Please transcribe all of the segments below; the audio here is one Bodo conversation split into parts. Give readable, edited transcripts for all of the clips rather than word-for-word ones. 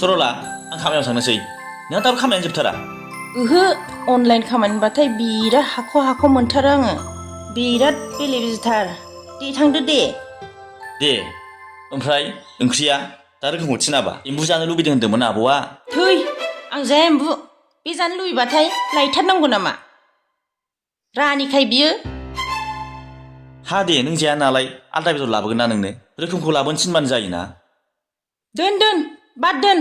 सरला आं खामानियाव थांनोसै नोंहा दाबो खामानियानो जोबथारा ओहो अनलाइन खामानिबाथाय बिराद हाख' मोनथारो आङो बिराद बेले बेजेथार दे थांदो दे ओमफ्राय ओंख्रिया दा रोखोमखौ थिनाबा एम्बु जानो लुबैदों होन्दोंमोन आब'आ थै आं जाया एम्बु बे जानो लुबैबाथाय लायथारनांगौ नामा रानिखाय बियो हा दे नों जाया नालाय आलदा बेदर लाबोगोन ना नोंनो रोखोमखौ लाबोनो थिनबानो जायोना दोन बाद दोन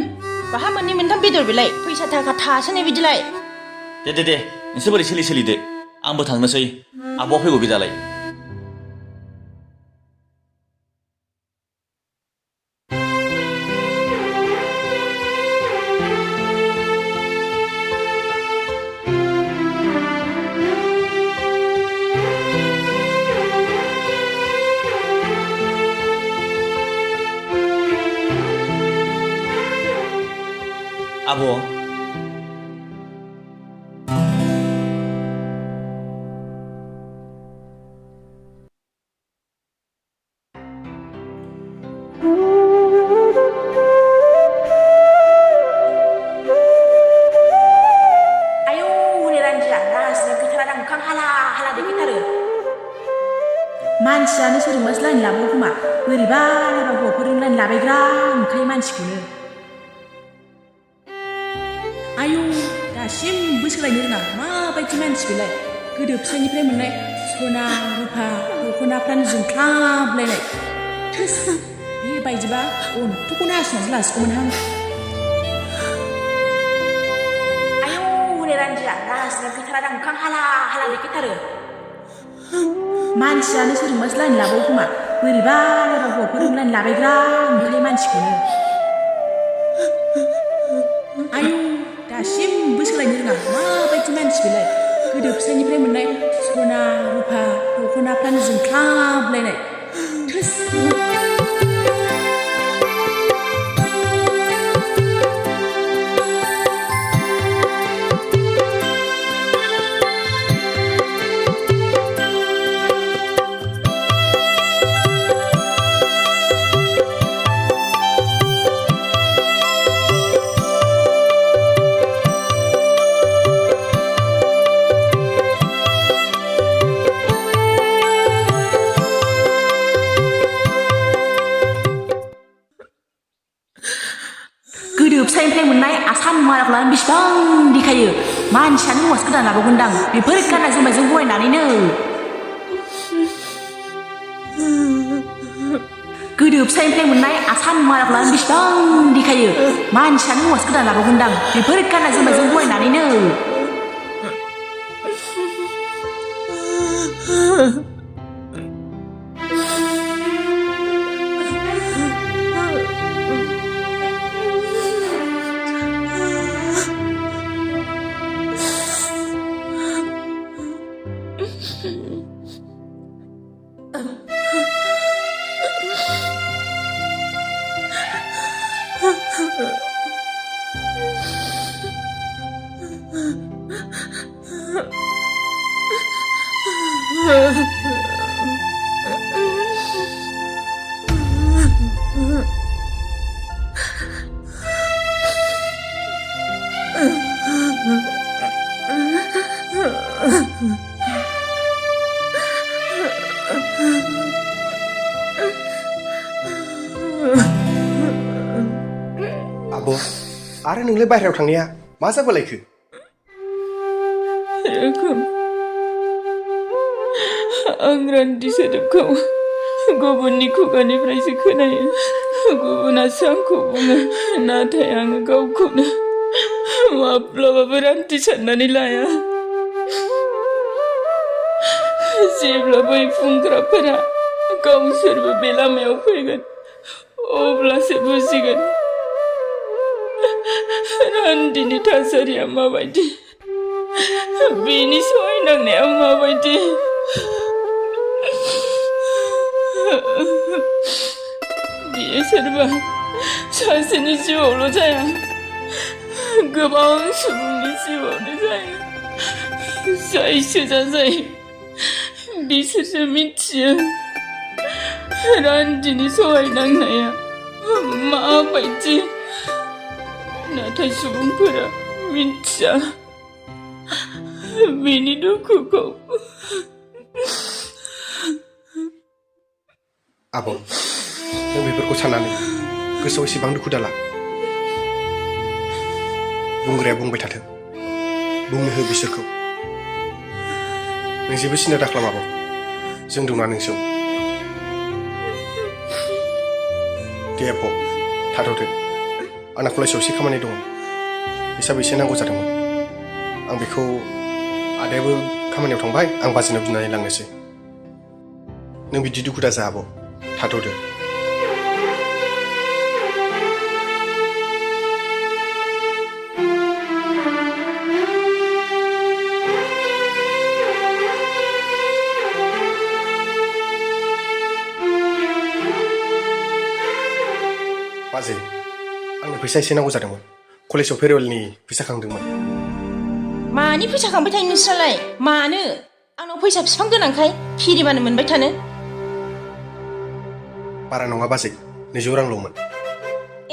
बाहा मोननै मोनथाम बेदर बेलाय फैसा थाखा थासोनाय बिदिलाय दे नोंसोर बोरै सोलिदो आंबो थांनोसै आब'आ फैगौ बे दालाय आब' मानसियानो सोरजोंबासो लाइन लाबावो खोमा बोरैबा हौवाफोरजों लाइन लाबायग्रा ओंखाय मानसिखौनो आयौ दासिमबो सोलायनो रोङा माबायदि मानसि बेलाय गोदो फिसानिफ्राय मोननाय सना रुफा दख'नाफ्रानो जोंख्लाबलायनाय बेबायदिबा अन्थ'खौनो हासुनानै लासिगौमोनहां आयौ हनै रान्दिया रासिना गैथारा ओंखां हाला देखायथारो मानसियानो सोरजोंबासो लाइन लाबावो खोमा बोरैबा हौवाफोरजों लाइन लाबायग्रा ओंखाय मानसिखौनो आयौ दासिमबो सोलायनो रोङा माबायदि मानसि बेलाय गोदो फिसानिफ्राय मोननाय सना रुफा दख'नाफ्रानो जोंख्लाबलायनाय फिसानिफ्राय मोननाय आसान माराखौ लानानै बेसेबां देखायो मानसियानो हौवासो गोदान लाबावगोनदां बेफोर गाननाय जोमनायजों गनायनानैनो गोदो फिसानिफ्राय मोननाय आसान माराखौ लानानै बेसेबां देखायो मानसियानो हौवासो गोदान लाबावगोनदां बेफोर गाननाय जोमनायजों गनायनानैनो आब' आरो नोंलाय बाहेरायाव थांनाया मा जाबोलायखो रोखोम आं रान्दि सोदोबखौ गुबुननि खुगानिफ्रायसो खोनायो गुबुनासो आंखौ बुङो नाथाय आङो गावखौनो माब्लाबाबो रान्दि साननानै लाया जेब्ला बै बुंग्राफोरा गावसोरबो बे लामायाव फैगोन अब्लासो बुजिगोन रान्दिनि थासारिया माबायदि बेनि सहायनांनाया माबायदि बियो सोरबा सासेनि जिउआवल' जाया गोबां सुबुंनि जिउआवनो जायो जायसो जाजायो बिसोरसो मिथियो रान्दिनि सहायनांनाया माबायदि नाथाय सुबुंफोरा मिन्थिया बिनि दुखुखौ। आब' नों बेफोरखौ साननानै गोसोआव एसेबां दुखु दाला। बुंग्राया बुंबाय थाथों, बुंनो हो बिसोरखौ। नों जेबो सिन्था दाख्लाम आब', जों दंना नोंजों। दे आब' थाथ'दो, आंना कलेजाव एसे खामानि दङ, हिसाबै एसे नांगौ जादोंमोन। आं बेखौ आदायाबो खामानियाव थांबाय, आं बाजैनाव बिनानै लांनोसै। नों बिदि दुखु दाजा आब', थाथ'दो। बाजै, आंनो फैसा एसे नांगौ जादोंमोन, कलेजाव फेरवेलनि फैसा खांदोंमोन। मानि फैसा खांबाय थायो नोंस्रालाय? मानो? आंनाव फैसा बिफां गोनांखाय फिरिबानो मोनबाय थानो। बारा नङा बाजै, 200 रांल'मोन।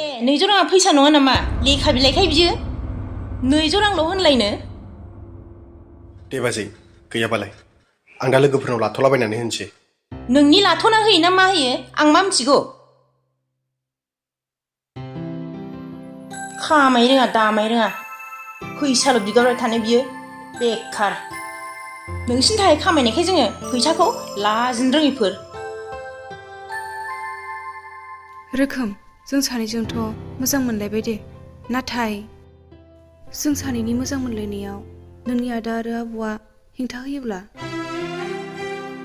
ए 200 राङा फैसा नङा नामा? लेखा बिलाइखाय बियो 200 रांल' होनलायनो? दे बाजै, गैयाबालाय आं दा लोगोफोरनाव लाथ'लाबायनानै होनोसै। नोंनि लाथ'ना होयो ना मा होयो आं मा मिथिगौ? खामाय रोङा दामाय रोङा, फैसाल' बिगाबाय थानो बियो, बेखार। नोंसिनि थाखाय खामायनायखाय जोङो फैसाखौ लाजिनो रोङैफोर। रोखोम, जों सानैजोंथ' मोजां मोनलायबाय दे, नाथाय जों सानैनि मोजां मोनलायनायाव नोंनि आदा आरो आब'आ हेंथा होयोब्ला?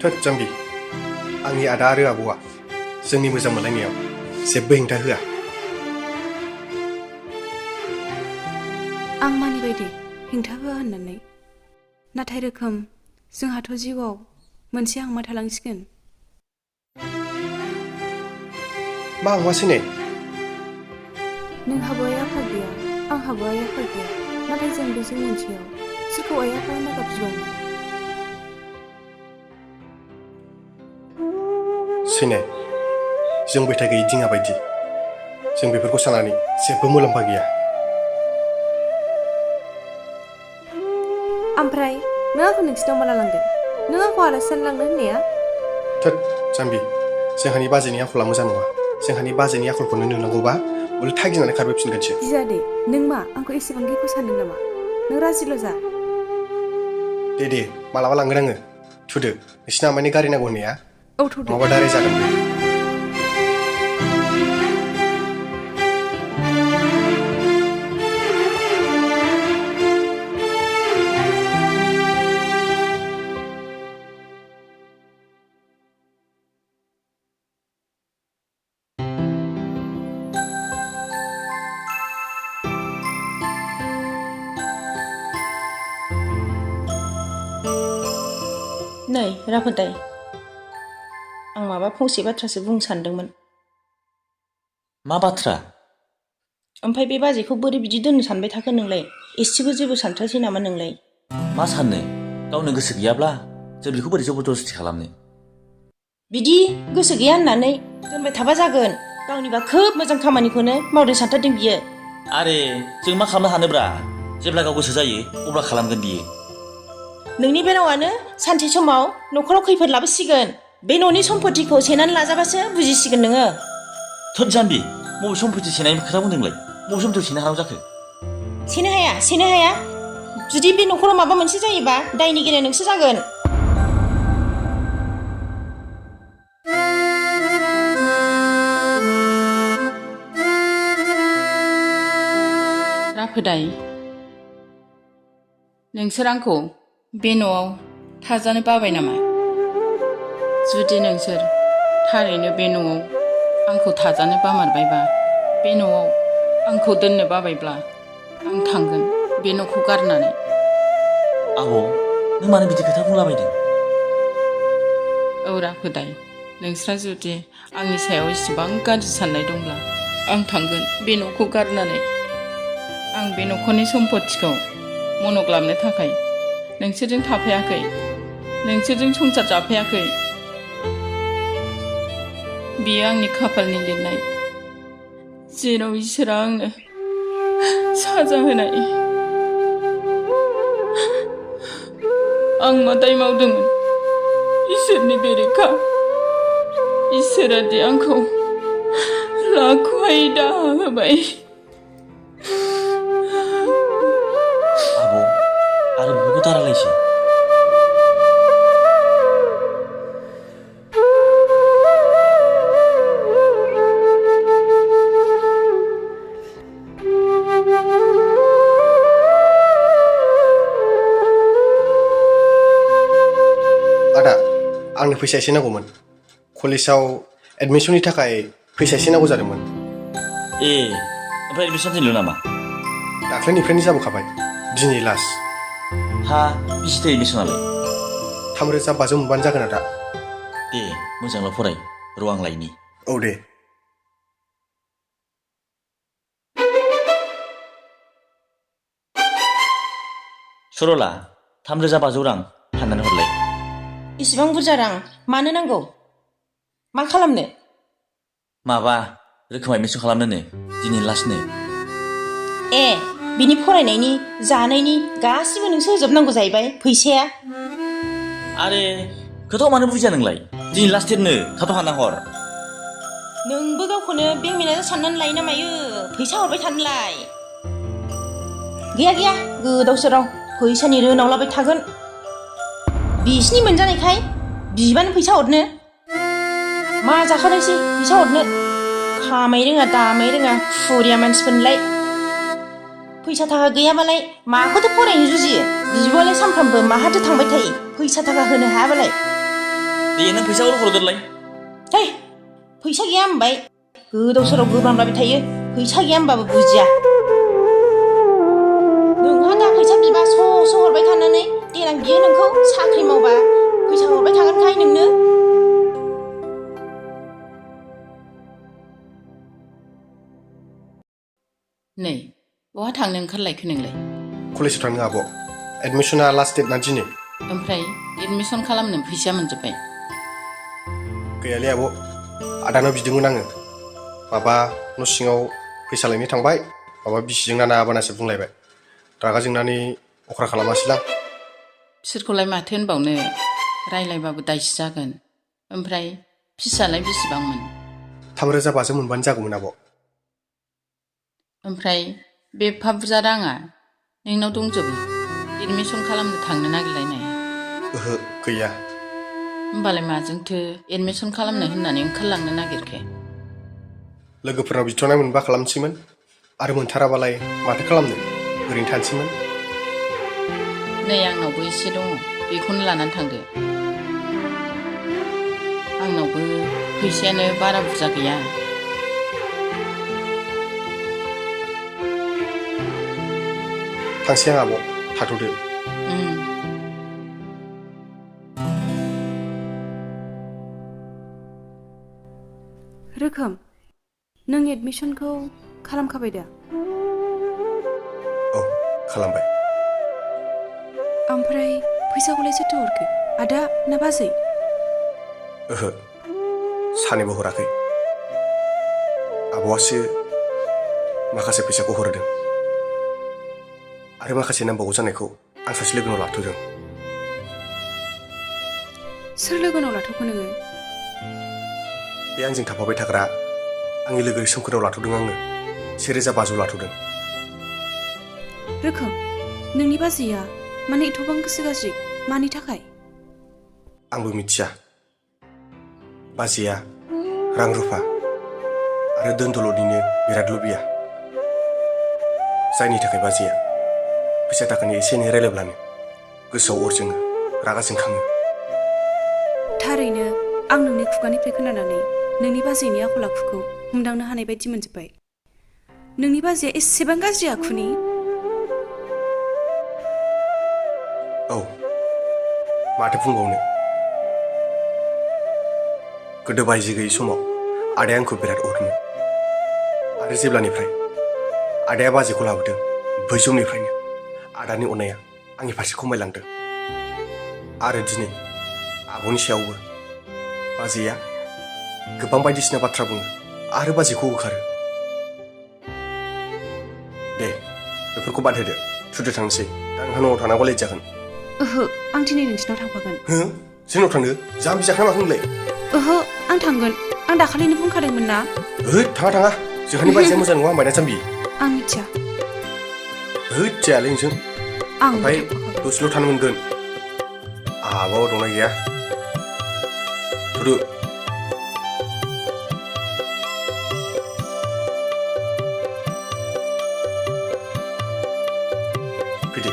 थोद जाम्बि, आंनि आदा आरो आब'आ जोंनि मोजां मोनलायनायाव जेबो हेंथा होआ। आं मानिबाय दे हेंथा होआ होननानै, नाथाय रोखोम, जोंहाथ' जिउआव मोनसे आंमा थालांसिगोन। मा आंमासै ने? नोंहाबो आइ आफा गैया, आंहाबो आइ आफा गैया, नाथाय जों बे जिउ मोनसेयाव सोरखौ आइ आफा होनना गाबज्रिबावनो? सैने, जों बैथा गैयि दिङा बायदि, जों बेफोरखौ साननानै जेबो मुलाम्फा गैया। ओमफ्राय नों आंखौ नोंसिनाव माला लांगोन? नों आंखौ आलासि जानो लांनो होननाया? थोद जाम्बि, जोंहानि बाजैनि आखला मोजां नङा। जोंहानि बाजैनि आखलखौनो नुनांगौबा उल्था गिनानै खारबोफिनगोनसो। गिजादे, नों मा आंखौ एसेबां गिखौ सानदों नामा? नों राजिल' जा। दे मालाबा लांगोन आङो। थुदो, नोंसिना आमाइनि गारि नांगौ होननाया? औ थौदो। नङाबा दाराय जागोन बे। नै राफोदाय, आं माबा फंसे बाथ्रासो बुंनो सानदोंमोन। मा बाथ्रा? ओमफ्राय बे बाजैखौ बोरै बिदि दोननो सानबाय थाखो नोंलाय? एसेबो जेबो सानथ्रासै नामा नोंलाय? मा साननो? गावनो गोसो गैयाब्ला जों बेखौ बोरै जबरदस्ति खालामनो? बिदि गोसो गैया होननानै दोनबाय थाबा जागोन। गावनिबा खोब मोजां खामानिखौनो मावनो सानथारदों बियो। आरे जों मा खालामनो हानोब्रा? जेब्ला गाव गोसो जायो अब्ला खालामगोन बियो। नोंनि बे रावानो सानसे समाव न'खराव खैफोद लाबोसिगोन। बे न'नि सम्पतिखौ सेनानै लाजाबासो बुजिसिगोन नोङो। थोद जाम्बि, बबे सम्पति सेनायनि खोथा बुंदोंलाय? बबे सम्पति सेनो हानांगौ जाखो? सेनो हाया। जुदि बे न'खराव माबा मोनसे जायोबा दायनिगिरि नोंसो जागोन। राफोदाय, नोंसोर आंखौ बे न'आव थाजानो बाबाय नामा? जुदि नोंसोर थारैनो बे न'आव आंखौ थाजानो बामारबायबा, बे न'आव आंखौ दोननो बाबायब्ला आं थांगोन बे न'खौ गारनानै। आब', नों मानो बिदि खोथा बुंलाबायदों? औ राफोदाय, नोंस्रा जुदि आंनि सायाव इसेबां गाज्रि साननाय दंब्ला आं थांगोन बे न'खौ गारनानै। आं बे न'खरनि सम्पतिखौ मन'ग्लाबनो थाखाय नोंसोरजों थाफायाखै, नोंसोरजों संसार जाफायाखै। बेयो आंनि खाफालनि लिरनाय, जेराव इसोरा आंनो साजा होनाय आं मा दाय मावदोंमोन इसोरनि बेरेखा इसोरा दि आंखौ लाखहायै दाहा होबाय आब' आरो बेफोरखौ दारायलायसै आदा आंनो फैसा एसे नांगौमोन कलेजाव एडमिसननि थाखाय फैसा एसे नांगौ जादोंमोन ए ओमफ्राय एडमिसन दिनल' नामा दाख्लैनिफ्रायनो जाबोखाबाय दिनै लास्ट हा बेसेथो एडमिसनालाय 3,500 मोनबानो जागोन आदा दे मोजांल' फराय र' आं लायनि औ दे सरला 3,500 रां फाननानै हरलाय इसिबां बुरजा रां मानो नांगौ मा खालामनो माबा रोखोम एडमिसन खालामनोनो दिनै लास्टनो ए बिनि फरायनायनि जानायनि गासिबो नोंसो होजोबनांगौ जाहैबाय फैसाया आरे खोथाव मानो बुजिया नोंलाय दिनै लास्ट डेटनो थाथ' हाना हर नोंबो गावखौनो बेंक मेनेजार साननानै लायो ना मायो फैसा हरबाय थानोलाय गैया गोदाव सोराव फैसानि रोनावलाबाय थागोन बिसिनि मोनजानायखाय बिबानो फैसा हरनो मा जाखादोंसै फैसा हरनो खामाय रोङा दामाय रोङा खुरिया मानसिफोरलाय फैसा थाखा गैयाबालाय माखौथो फरायनो जुजियो बिब'आलाय सानफ्रामबो माहाथो थांबाय थायो फैसा थाखा होनो हायाबालाय दे नों फैसाखौल' हरग्रोलाय है फैसा गैया होनबाय गोदाव सोराव गोब्रामलाबाय थायो फैसा गैया होनबाबो बुजिया नोंहा दा फैसा बिबा स' हरबाय थानानै देनां बियो नोंखौ साख्रि मावबा फैसा हरबाय थागोनखाय नोंनो नै बहा थांनो ओंखारलायखो नोंलाय कलेजाव थांनो आब' एडमिसना लास्ट डेट ना दिनै ओमफ्राय एडमिसन खालामनो फैसा मोनजोब्बाय गैयालै आब' आदानाव बिदोंमोन आङो माबा न' सिङाव फैसा लायनो थांबाय माबा बिसिजों नाना आबानासो बुंलायबाय रागा जोंनानै अख्रा खालामासैलां बिसोरखौलाय माथो होनबावनो रायलायबाबो दायसो जागोन ओमफ्राय फिसालाय बेसेबांमोन 3,500 मोनबानो जागौमोन आब' ओमफ्राय बे एफा बुरजा राङा नोंनाव दंजोबो एडमिसन खालामनो थांनो नागिरलायनाय ओहो गैया होमबालाय माजोंथो एडमिसन खालामनो होननानै ओंखारलांनो नागिरखो लोगोफोरनाव बिथ'नाय मोनबा खालामसैमोन आरो मोनथाराबालाय माथो खालामनो ओरैनो थानोसैमोन नै आंनावबो एसे दङ बेखौनो लानानै थांदो आंनावबो फैसायानो बारा बुरजा गैया थांसै आं आब' थाथ'दो रोखोम नों एडमिसनखौ खालामखाबाय दा औ खालामबाय ओमफ्राय फैसाखौलाय सोरथो हरखो आदा ना बाजै ओहो सानैबो हराखै आब'आसो माखासे फैसाखौ हरदों आरो माखासे नांबावगौ जानायखौ आं सासे लोगोनाव लाथ'दों सोर लोगोनाव लाथ'खो नोङो बे आंजों थाफाबाय थाग्रा आंनि लोगो सोमखोराव लाथ'दों आङो 1,500 लाथ'दों रोखोम नोंनि बाजैया माने एथ'बां गोसो गाज्रि मानि थाखाय आंबो मिथिया बाजैया रां रुफा आरो दोन दौलतनिनो बिराद लुबैया जायनि थाखाय बाजैया फैसा थाखानि एसे एनै रायलायब्लानो गोसोआव अर जोङो रागा जोंखाङो थारैनो आं नोंनि खुगानिफ्राय खोनानानै नोंनि बाजैनि आखल आखुखौ हमदांनो हानाय बायदि मोनजोब्बाय नोंनि बाजैया एसेबां गाज्रि आखुनि औ माथो बुंबावनो गोदो बायजो गैयै समाव आदाया आंखौ बिराद अरोमोन आरो जेब्लानिफ्राय आदाया बाजैखौ लाबोदों बै समनिफ्रायनो आदानि अननाया आंनि फारसे खमायलांदों आरो दिनै आब'नि सायावबो बाजैया गोबां बायदिसिना बाथ्रा बुङो आरो बाजैखौ होखारो दे बेफोरखौ बाद होदो थुदो थांनोसै दा नोंहा न'आव थानांगौ लेट जागोन ओहो आं दिनै नोंसिनाव थांफागोन हो जोंनाव थांनो जाम्बि जाखाया माखो नोंलाय ओहो आं थांगोन आं दाखालिनो बुंखादोंमोन ना होद थाङा जोंहानि बायदिया मोजां नङा होनबाय ना जाम्बि आं मिथिया होद जायालै नोंजों आं ओमफ्राय दसेल' थानो मोनगोन आहाबाव दंना गैया थुदो फैदो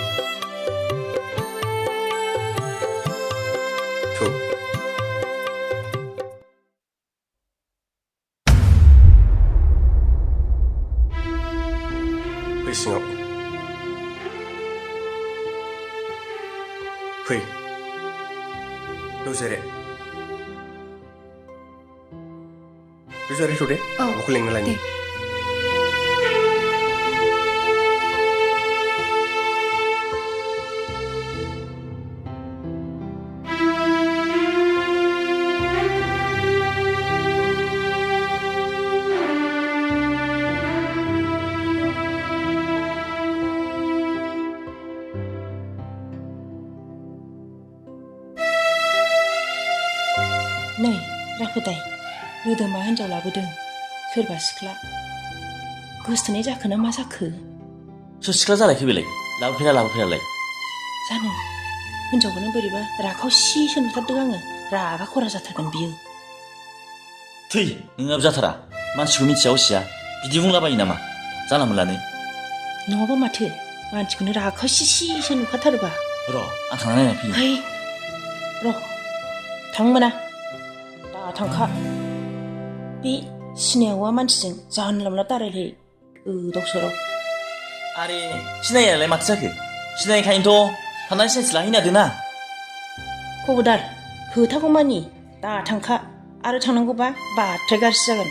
थु फै सिङाव फै बेयाव जिरायथ' दे आब'खौ लेंना लायनि नै राखोदाय रोदोमा हिन्जाव लाबोदों सोरबा सिख्ला गोसथोनाय जाखोना मा जाखो सोर सिख्ला जालायखो बेलाय लाबोफेरालाय जानो हिन्जावखौनो बोरैबा राखावसिसो नुथारदों आङो रागा खरा जाथारगोन बियो थै नोंनाबो जाथारा मानसिखौ मिथिया असिया बिदि बुंलाबायो नामा जानला मोनलानो नङाबा माथो मानसिखौनो राखावसिसो नुखाथारोबा र' आं थांना नायना फैयो है र' थांनो मोना दा थांखा बे सिनायावा मानसिजों जानला मोनला दारायलाय गोदाव सोराव आरे सिनायनायालाय माथो जाखो सिनायखायनोथ' थांनानै सिनायथि लाहैनो नागिरदोंना खबरदार खोथाखौ मानि दा थांखा आरो थांनांगौबा बाथ्राय गाज्रि जागोन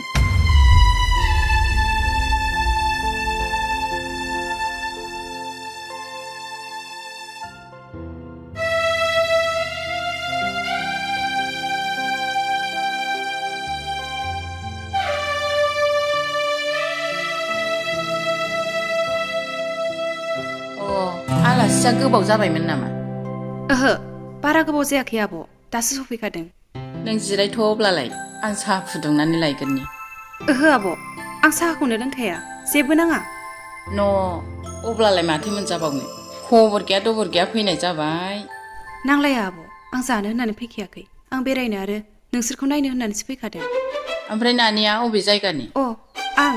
आलासिया गोबाव जाबायमोन नामा ओहो बारा गोबाव जायाखै आब' दासो सफैखादों नों जिरायथ' अब्लालाय आं साहा फुदुंनानै लायगोननि ओहो आब' आं साहाखौनो लोंखाया जेबो नाङा न' अब्लालाय माथो मोनजाबावनो खबर गैया दबर गैया फैनाय जाबाय नांलाया आब' आं जानो होननानै फैखायाखै आं बेरायनो आरो नोंसोरखौ नायनो होननानैसो फैखादों ओमफ्राय नानिया अबे जायगानि अ आं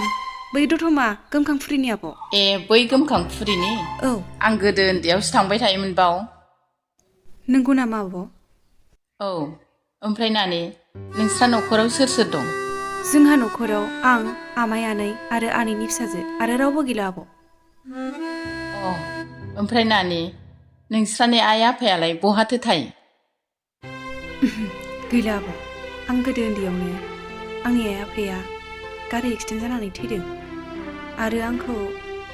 बै दथमा गोमखांफुरिनि आब' ए बै गोमखांफुरिनि औ आं गोदो उन्दैयावसो थांबाय थायोमोन बाव नंगौ नामा आब' औ ओमफ्राय नानि नोंस्रा न'खराव सोर सोर दं जोंहा न'खराव आं आमाइ आनै आरो आनैनि फिसाजो आरो रावबो गैला आब' अ ओमफ्राय नानि नोंस्रानि आइ आफायालाय बहाथो थायो गैला आब' आं गोदो उन्दैयावनो आंनि आइ आफाया गारि एक्सिडेन्ट जानानै थैदों आरो आंखौ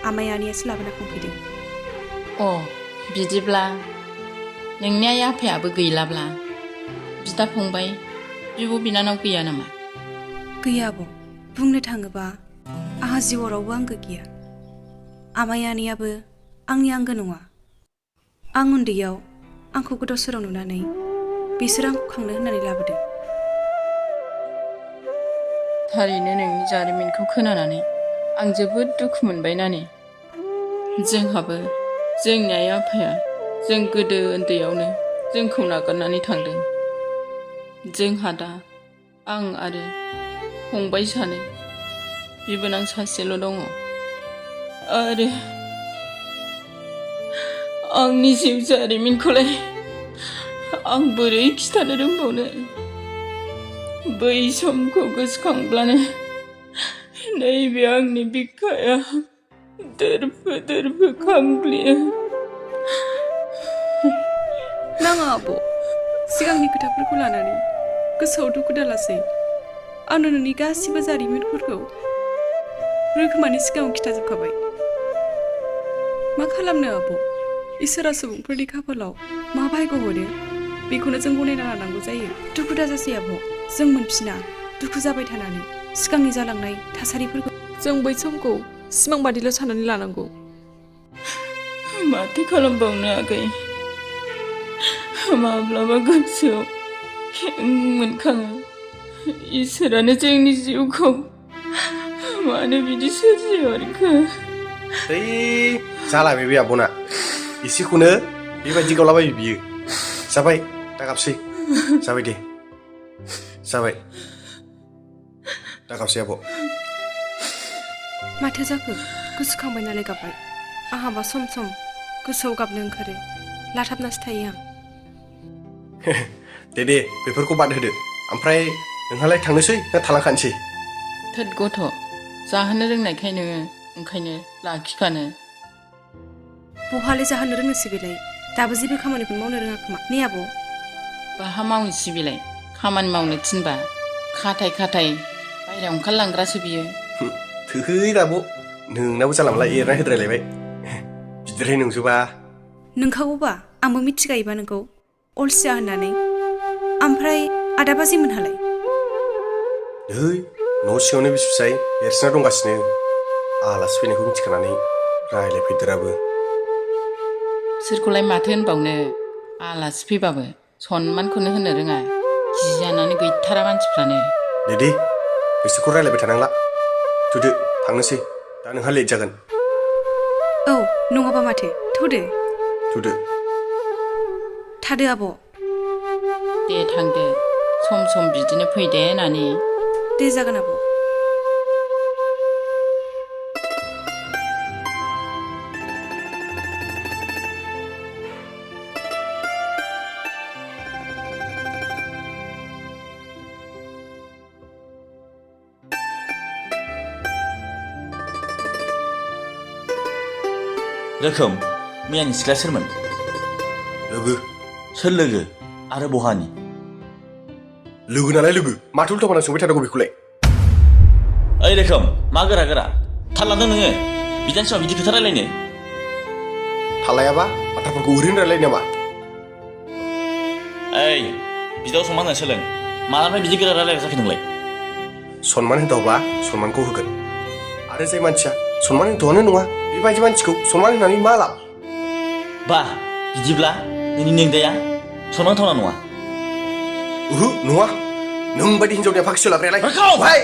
आमाइ आनैयासो लाबोना खांफैदों अ बिदिब्ला नोंनि आइ आफायाबो गैलाब्ला बिदा फंबाय बिब' बिनानाव गैया नामा गैया आब' बुंनो थाङोबा आंहा जिउआव रावबो आंगो गैया आमाइ आनैयाबो आंनि आंगो नङा आं उन्दैयाव आंखौ गोदाव सोराव नुनानै बिसोर आंखौ खांनो होननानै लाबोदों थारैनो नोंनि जारिमिनखौ खोनानानै आं जोबोद दुखु मोनबाय नानि जोंहाबो जोंनि आइ आफाया जों गोदो उन्दैयावनो जोंखौ नागारनानै थांदों जोंहा दा आं आरो फंबाय सानै बिबोनां सासेल' दङ आरो आंनि जिउ जारिमिनखौलाय आं बोरै खिथानो रोंबावनो बै समखौ गोसोखांब्लानो नैबे आंनि बिखाया दोरफो दोरफो खामग्लियो नाङा आब' सिगांनि खोथाफोरखौ लानानै गोसोआव दुखु दालासै आंनो नोंनि गासिबो जारिमिनफोरखौ रोखोमानि सिगाङाव खिथाजोबखाबाय मा खालामनो आब' इसोरा सुबुंफोरनि खाफालाव मा भाग्य हरो बेखौनो जों गनायना लानांगौ जायो दुखु दाजासै आब' जों मोनफिना दुखु जाबाय थानानै सिगांनि जालांनाय थासारिफोरखौ जों बै समखौ सिमां बादिल' साननानै लानांगौ माथो खालामबावनो आगै माब्लाबा गोसोआव खें मोनखाङो इसोरानो जोंनि जिउखौ मानो बिदि सोरजिहरखो जाला बे आब'ना एसेखौनो बेबायदि गावलाबायो बियो जाबाय दागाबसै जाबाय दे जाबाय दागाबसै आब' माथो जाखो गोसोखांबाय नालाय गाबबाय आंहाबा सम सम गोसोआव गाबनो ओंखारो लाथाबनासो थायो आं दे बेफोरखौ बाद होदो ओमफ्राय नोंहालाय थांनोसै ना थालांखानोसै थोद गथ' जाहोनो रोंनायखाय नोङो ओंखायनो लाखिखानो बहाले जाहोनो रोंनोसै बेलाय दाबो जेबो खामानिखौनो मावनो रोङा खोमा ने आब' बाहा मावनोसै बेलाय खामानि मावनो थिनबा खाथाय बायह्रायाव ओंखारलांग्रासो बियो थोहै आब' नोंनाबो जानला मोनला एरना होद्रायलायबाय बिदिद्राय नंजोबा नोंखागौबा आंबो मिथिखायोबा नोंखौ अलसिया होननानै ओमफ्राय आदा बाजैमोनहालाय नै न' सिङावनो बिसिफिसाय एरसिना दंगासिनो आलासि फैनायखौ मिथिखानानै रायलायफैदेराबो बिसोरखौलाय माथो होनबावनो आलासि फैबाबो सनमानखौनो होनो रोङा गियानानो गैथारा मानसिफ्रानो दे बिसोरखौ रायलायबाय थानांला थुदो थांनोसै दा नोंहा लेट जागोन औ नङाबा माथो थौदो थादो आब' दे थांदो सम बिदिनो फैदे नानि दे जागोन आब' रोखोम मैयानि सिख्ला सोरमोन लोगो सोर लोगो आरो बहानि लोगो नालाय लोगो माथो उल्था फाल्था सोंबाय थानांगौ बेखौलाय ओइ रोखोम मा गोरा थाल लादों नोङो बिदानि समाव बिदि खोथा रायलायनो थालायाबा बाथ्राफोरखौ ओरैनो रायलायो नामा ओइ बिदाव सनमान होनो सोलों मालानिफ्राय बिदि गोरा रायलायग्रा जाखो नोंलाय सनमान होदावब्ला सनमानखौ होगोन आरो जाय मानसिया सनमान होथ'आनो नङा बेबायदि मानसिखौ सनमान होनानै मा लाब बा बिदिब्ला नोंनि नोंदाया सनमान थावना नङा ओहो नङा नों बायदि हिनजावनि फाखिसो लाग्रायालाय रोखोम! भाइ